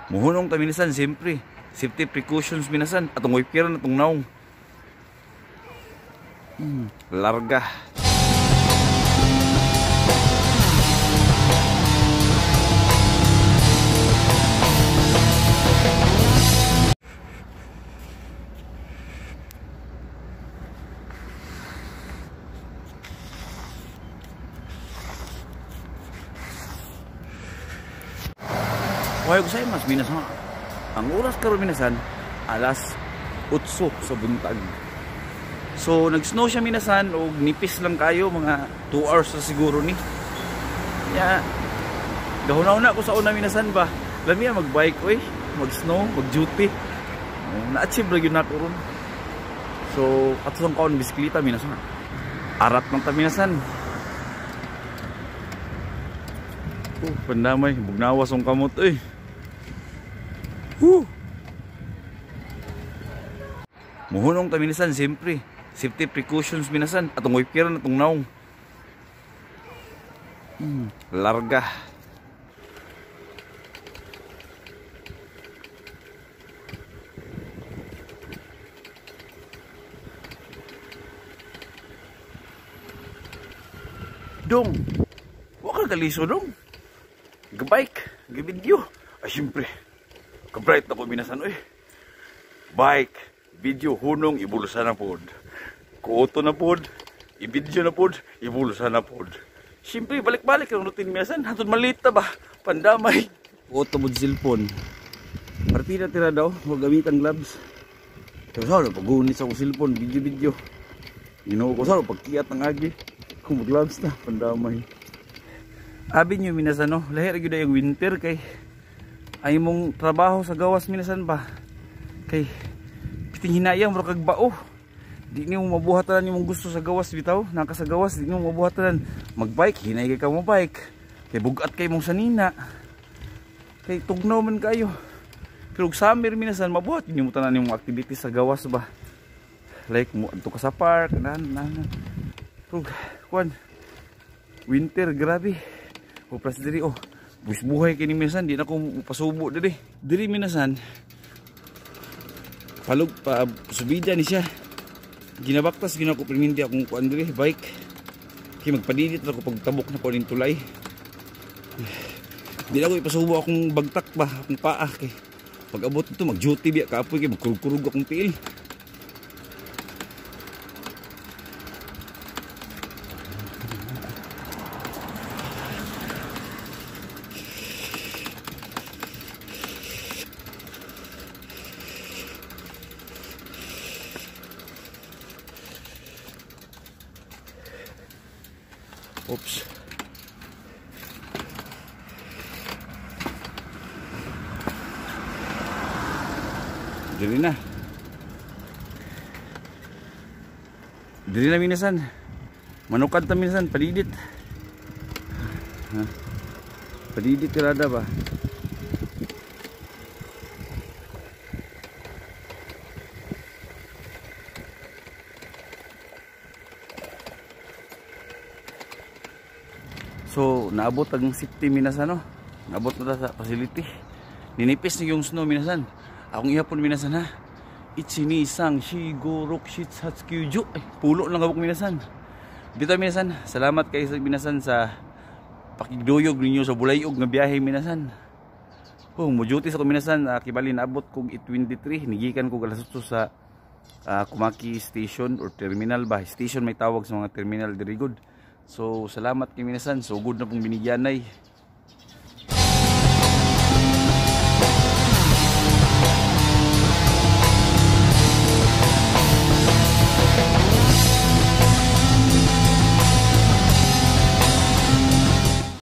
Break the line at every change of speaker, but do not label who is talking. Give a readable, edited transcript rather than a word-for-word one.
Muhunong ta minasan, siyempre. Safety precautions minasan. Atong wipiran atong naong. Larga. Ohayo gozaimasu minasan. Ang oras karon minasan alas 8 sa buntag. So nag-snow siya minasan og nipis lang kayo, mga 2 hours na siguro ni. Ya, gahuna-huna ko sa una minasan ba. Lami mag-bike oy, mag-snow, mag-duty. Na-achieve ra gyud nako ron. So ato sang kaon bisikleta minasan. Arat man ta minasan. Oh, pandamay, bugnawas ang kamot oy. Woo! Muhunong ta minasan, siyempre. Safety precautions minasan. Atong wipiran atong naong. Larga. Dong, wa ka kaliso dong. Gabike, gabidyo. Ay siyempre, kabright na ko minasan oy. Bike, video, hunong, ibulsa na pod. Kuoto na pod, ibidyo na pod, ibulsa na pod. Siyempre, balik-balik ang routine minasan. Hatod malita ba? Pandamay. Kuoto mo cellphone. Partida tira daw, huwag gamitan gloves. Pero saan, pag-gunit sa akong cellphone, video-video. Ginoo ko saan, pagkiyat ng agi. Kung mag-gloves na, pandamay. Abi nyo minasan no, lahir gyud yung winter kay ay mong trabaho sa gawas minasan ba. Kay piting hinayang mura kag bao. Di nimo mabuhatan nimong gusto sa gawas bitaw, naka sa gawas di nimo mabuhatan. Magbike hinay kay ka mo bike. Kay bugat kay mong sanina. Kay tugnaw man kayo. Pero og summer minasan mabuhat nimo tanan nimong activities sa gawas ba. Like mo adto ka sa park nan nan. Pero kuan winter grabe. O plus diri oh, buwis buhay kini minasan, di na ko pasubo diri. Diri minasan palug pa subida ni siya. Ginabaktas gina ko perminti akong kuan diri bike. Kay magpadidit ra ko pagtabok na ko ning tulay. Di na ko ipasubo akong bagtak ba, akong paa kay pag abot nito mag duty biya kapoy kay magkurug-kurug akong tiil. Oops. Dili na. Dili na minasan. Manukad ta minasan, palidit. Ha? Palidit tirada ba? So, naabot ang safety minasan no. Naabot na ta sa facility. Ninipis ni yung snow minasan. Akong ihapon minasan ha. Ichi, ni, san, shi, go, rok, shit, hats, kyu, ju. Ay, pulo lang kabuk minasan. Dito minasan, salamat kayo sa minasan sa pakigduyog ninyo sa bulayog nga biyahe minasan. Oh, mo duty sa minasan, kibali naabot kog 8:23, nigikan kog alas 8 sa Komaki Station or terminal ba. Station may tawag sa mga terminal diri good. So salamat kay minasan, so good na pong binigyanay.